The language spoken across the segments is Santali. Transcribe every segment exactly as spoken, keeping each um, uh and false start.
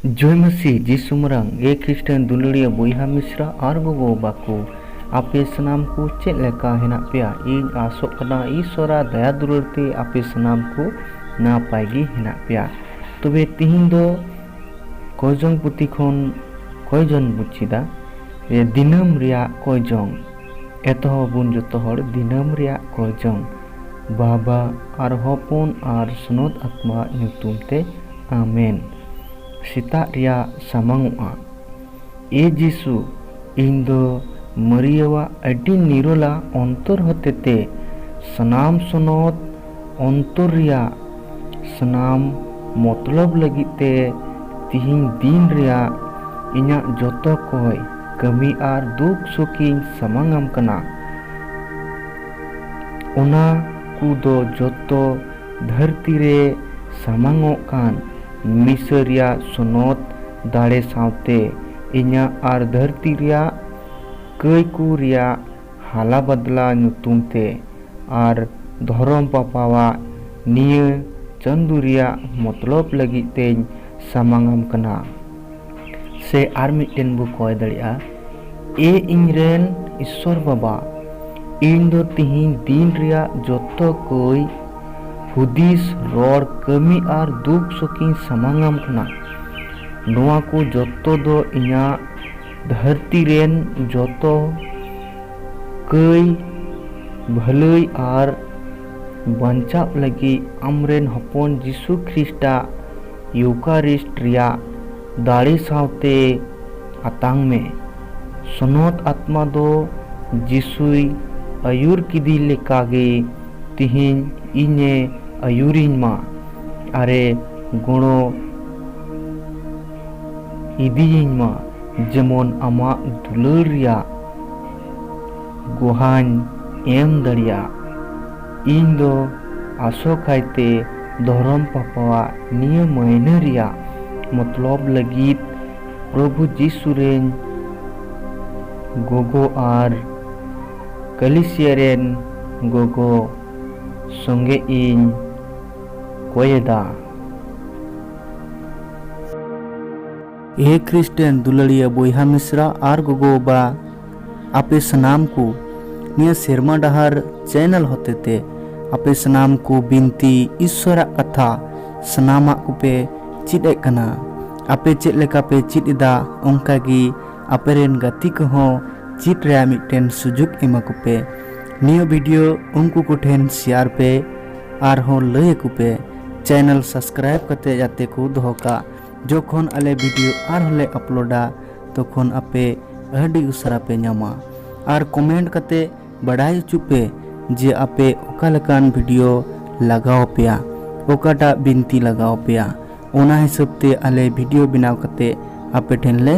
ᱡᱚᱭ ᱢᱟᱹᱥᱤ ᱡᱤᱥᱩ ᱢᱟᱨᱟᱝ᱾ ᱮ ᱠᱷᱨᱤᱥᱴᱟᱱ ᱫᱩᱞᱟᱹᱲᱤᱭᱟᱹ ᱵᱚᱭᱦᱟ ᱢᱤᱥᱨᱟ ᱟᱨ ᱜᱚᱜᱚ ᱵᱟᱵᱟ ᱠᱚ, ᱟᱯᱮ ᱥᱟᱱᱟᱢ ᱠᱚ ᱪᱮᱫ ᱞᱮᱠᱟ ᱦᱮᱱᱟᱜ ᱯᱮᱭᱟ? ᱤᱧ ᱟᱥᱚᱜ ᱠᱟᱱᱟ ᱤᱥᱚᱨᱟᱜ ᱫᱟᱭᱟ ᱫᱩᱞᱟᱹᱲ ᱛᱮ ᱟᱯᱮ ᱥᱟᱱᱟᱢ ᱠᱚ ᱱᱟᱯᱟᱭ ᱜᱮ ᱦᱮᱱᱟᱜ ᱯᱮᱭᱟ᱾ ᱛᱚᱵᱮ ᱛᱤᱦᱤᱧ ᱫᱚ ᱠᱚᱭᱡᱚᱝ ᱯᱩᱛᱷᱤ ᱠᱷᱚᱱ ᱠᱚᱭᱡᱚᱱ ᱵᱚᱱ ᱪᱮᱫᱟ᱾ ᱡᱮ ᱫᱤᱱᱟᱹᱢ ᱨᱮᱭᱟᱜ ᱠᱚᱭᱡᱚᱝ᱾ ᱮᱛᱚᱦᱚᱵ ᱵᱚᱱ ᱡᱚᱛᱚ ᱦᱚᱲ ᱫᱤᱱᱟᱹᱢ ᱨᱮᱭᱟᱜ ᱠᱚᱭᱡᱚᱝ᱾ ᱵᱟᱵᱟ ᱟᱨ ᱦᱚᱯᱚᱱ ᱟᱨ ᱥᱚᱱᱚᱛ ᱟᱛᱢᱟ ᱧᱩᱛᱩᱢ ᱛᱮ, ᱟᱢᱮᱱ᱾ ᱥᱮᱛᱟᱜ ᱨᱮᱭᱟᱜ ᱥᱟᱢᱟᱝᱚᱜᱼᱟ᱾ ᱮ ᱡᱤᱥᱩ, ᱤᱧ ᱫᱚ ᱢᱟᱹᱨᱤᱭᱟᱹᱣᱟᱜ ᱟᱹᱰᱤ ᱱᱤᱨᱚᱞᱟ ᱚᱱᱛᱚᱨ ᱦᱚᱛᱮᱛᱮ ᱥᱟᱱᱟᱢ ᱥᱚᱱᱚᱛ ᱚᱱᱛᱚᱨ ᱨᱮᱭᱟᱜ ᱥᱟᱱᱟᱢ ᱢᱚᱛᱞᱚᱵ ᱞᱟᱹᱜᱤᱫ ᱛᱮ ᱛᱤᱦᱤᱧ ᱫᱤᱱ ᱨᱮᱭᱟᱜ ᱤᱧᱟᱹᱜ ᱡᱚᱛᱚ ᱠᱚᱭ ᱠᱟᱹᱢᱤ ᱟᱨ ᱫᱩᱠ ᱥᱩᱠᱤᱧ ᱥᱟᱢᱟᱝ ᱟᱢ ᱠᱟᱱᱟ᱾ ᱚᱱᱟ ᱠᱚᱫᱚ ᱡᱚᱛᱚ ᱫᱷᱟᱹᱨᱛᱤ ᱨᱮ ᱥᱟᱢᱟᱝᱚᱜ ᱠᱟᱱ ᱢᱤᱥᱟᱹ ᱨᱮᱭᱟᱜ ᱥᱚᱱᱚᱛ ᱫᱟᱲᱮ ᱥᱟᱶᱛᱮ ᱤᱧᱟᱹᱜ ᱟᱨ ᱫᱷᱟᱹᱨᱛᱤ ᱨᱮᱭᱟᱜ ᱠᱟᱹᱭ ᱠᱚ ᱨᱮᱭᱟᱜ ᱦᱟᱞᱟ ᱵᱟᱫᱞᱟ ᱧᱩᱛᱩᱢ ᱛᱮ ᱟᱨ ᱫᱷᱚᱨᱚᱢ ᱯᱟᱯᱟᱣᱟᱜ ᱱᱤᱭᱟᱹ ᱪᱟᱸᱫᱳ ᱨᱮᱭᱟᱜ ᱢᱚᱛᱞᱚᱵ ᱞᱟᱹᱜᱤᱫ ᱛᱮᱧ ᱥᱟᱢᱟᱝ ᱟᱢ ᱠᱟᱱᱟ᱾ ᱥᱮ ᱟᱨ ᱢᱤᱫᱴᱮᱱ ᱵᱚ ᱠᱚᱭ ᱫᱟᱲᱮᱭᱟᱜᱼᱟ, ᱮ ᱤᱧᱨᱮᱱ ᱤᱥᱥᱚᱨ ᱵᱟᱵᱟ, ᱤᱧ ᱫᱚ ᱛᱤᱦᱤᱧ ᱫᱤᱱ ᱨᱮᱭᱟᱜ ᱡᱚᱛᱚ ᱠᱟᱹᱭ, ᱦᱩᱫᱤᱥ, ᱨᱚᱲ, ᱠᱟᱹᱢᱤ ᱟᱨ ᱫᱩᱠ ᱥᱩᱠᱤᱧ ᱥᱟᱢᱟᱝ ᱟᱢ ᱠᱟᱱᱟ᱾ ᱱᱚᱣᱟ ᱠᱚ ᱡᱚᱛᱚ ᱫᱚ ᱤᱧᱟᱹᱜ ᱫᱷᱟᱹᱨᱛᱤ ᱨᱮᱱ ᱡᱚᱛᱚ ᱠᱟᱹᱭ, ᱵᱷᱟᱹᱞᱟᱹᱭ ᱟᱨ ᱵᱟᱧᱪᱟᱣ ᱞᱟᱹᱜᱤᱫ ᱟᱢᱨᱮᱱ ᱦᱚᱯᱚᱱ ᱡᱤᱥᱩ ᱠᱷᱨᱤᱥᱴᱟᱜ ᱤᱭᱩᱠᱟᱨᱤᱥᱴ ᱨᱮᱭᱟᱜ ᱫᱟᱲᱮ ᱥᱟᱶᱛᱮ ᱟᱛᱟᱝ ᱢᱮ᱾ ᱥᱚᱱᱚᱛ ᱟᱛᱢᱟ ᱫᱚ ᱡᱤᱥᱩᱭ ᱟᱹᱭᱩᱨ ᱠᱮᱫᱮ ᱞᱮᱠᱟᱜᱮ ᱛᱤᱦᱤᱧ ᱤᱧᱮ ᱟᱹᱭᱩᱨᱤᱧ ᱢᱟ ᱟᱨᱮ ᱜᱚᱲᱚ ᱤᱫᱤᱭᱤᱧ ᱢᱟ, ᱡᱮᱢᱚᱱ ᱟᱢᱟᱜ ᱫᱩᱞᱟᱹᱲ ᱨᱮᱭᱟᱜ ᱜᱚᱦᱟᱧ ᱮᱢ ᱫᱟᱲᱮᱭᱟᱜ᱾ ᱤᱧ ᱫᱚ ᱟᱥᱚᱠᱟᱭᱛᱮ ᱫᱷᱚᱨᱚᱢ ᱯᱟᱯᱟᱣᱟᱜ ᱱᱤᱭᱟᱹ ᱢᱟᱹᱦᱱᱟᱹ ᱨᱮᱭᱟᱜ ᱢᱚᱛᱞᱚᱵ ᱞᱟᱹᱜᱤᱫ ᱯᱨᱚᱵᱷᱩ ᱡᱤᱥᱩ ᱨᱮᱱ ᱜᱚᱜᱚ ᱟᱨ ᱠᱟᱞᱤᱥᱤᱭᱟ ᱨᱮᱱ ᱜᱚᱜᱚ ᱥᱚᱸᱜᱮ ᱤᱧ ᱠᱚᱭᱮᱫᱟ᱾ ᱮ ᱠᱷᱨᱤᱥᱴᱟᱱ ᱫᱩᱞᱟᱹᱲᱤᱭᱟᱹ ᱵᱚᱭᱦᱟ ᱢᱤᱥᱨᱟ ᱟᱨ ᱜᱚᱜᱚ ᱵᱟᱵᱟ, ᱟᱯᱮ ᱥᱟᱱᱟᱢ ᱠᱚ ᱱᱤᱭᱟᱹ ᱥᱮᱨᱢᱟ ᱰᱟᱦᱟᱨ ᱪᱮᱱᱮᱞ ᱦᱚᱛᱮᱛᱮ ᱟᱯᱮ ᱥᱟᱱᱟᱢ ᱠᱚ ᱵᱤᱱᱛᱤ, ᱤᱥᱥᱚᱨᱟᱜ ᱠᱟᱛᱷᱟ ᱥᱟᱱᱟᱢᱟᱜ ᱠᱚᱯᱮ ᱪᱮᱫ ᱮᱫ ᱠᱟᱱᱟ᱾ ᱟᱯᱮ ᱪᱮᱫ ᱞᱮᱠᱟ ᱯᱮ ᱪᱮᱫ ᱮᱫᱟ, ᱚᱱᱠᱟ ᱜᱮ ᱟᱯᱮ ᱨᱮᱱ ᱜᱟᱛᱮ ᱠᱚᱦᱚᱸ ᱪᱮᱫ ᱨᱮᱭᱟᱜ ᱢᱤᱫᱴᱮᱱ ᱥᱩᱡᱩᱜ ᱮᱢᱟ ᱠᱚᱯᱮ᱾ ᱱᱤᱭᱟᱹ ᱵᱷᱤᱰᱤᱭᱳ ᱩᱱᱠᱩ ᱠᱚᱴᱷᱮᱱ ᱥᱮᱭᱟᱨ ᱯᱮ, ᱟᱨᱦᱚᱸ ᱞᱟᱹᱭ ᱟᱠᱚ ᱯᱮ ᱪᱮᱱᱮᱞ ᱥᱟᱵᱥᱠᱨᱟᱭᱤᱵ ᱠᱟᱛᱮ ᱡᱟᱛᱮ ᱠᱚ ᱫᱚᱦᱚ ᱠᱟᱜ᱾ ᱡᱚᱠᱷᱚᱱ ᱟᱞᱮ ᱵᱷᱤᱰᱤᱭᱳ ᱟᱨᱦᱚᱸ ᱞᱮ ᱟᱯᱞᱳᱰᱟ, ᱛᱚᱠᱷᱚᱱ ᱟᱯᱮ ᱟᱹᱰᱤ ᱩᱥᱟᱹᱨᱟ ᱯᱮ ᱧᱟᱢᱟ᱾ ᱟᱨ ᱠᱚᱢᱮᱱᱴ ᱠᱟᱛᱮ ᱵᱟᱰᱟᱭ ᱦᱚᱪᱚ ᱯᱮ ᱡᱮ ᱟᱯᱮ ᱚᱠᱟ ᱞᱮᱠᱟᱱ ᱵᱷᱤᱰᱤᱭᱳ ᱞᱟᱜᱟᱣ ᱟᱯᱮᱭᱟ, ᱚᱠᱟᱴᱟᱜ ᱵᱤᱱᱛᱤ ᱞᱟᱜᱟᱣ ᱟᱯᱮᱭᱟ, ᱚᱱᱟ ᱦᱤᱥᱟᱹᱵ ᱛᱮ ᱟᱞᱮ ᱵᱷᱤᱰᱤᱭᱳ ᱵᱮᱱᱟᱣ ᱠᱟᱛᱮ ᱟᱯᱮ ᱴᱷᱮᱱ ᱞᱮ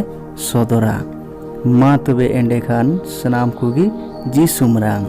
ᱥᱚᱫᱚᱨᱟ᱾ ᱢᱟ ᱛᱚᱵᱮ ᱮᱸᱰᱮᱠᱷᱟᱱ ᱥᱟᱱᱟᱢ ᱠᱚᱜᱮ ᱡᱤᱥᱩ ᱢᱟᱨᱟᱝ᱾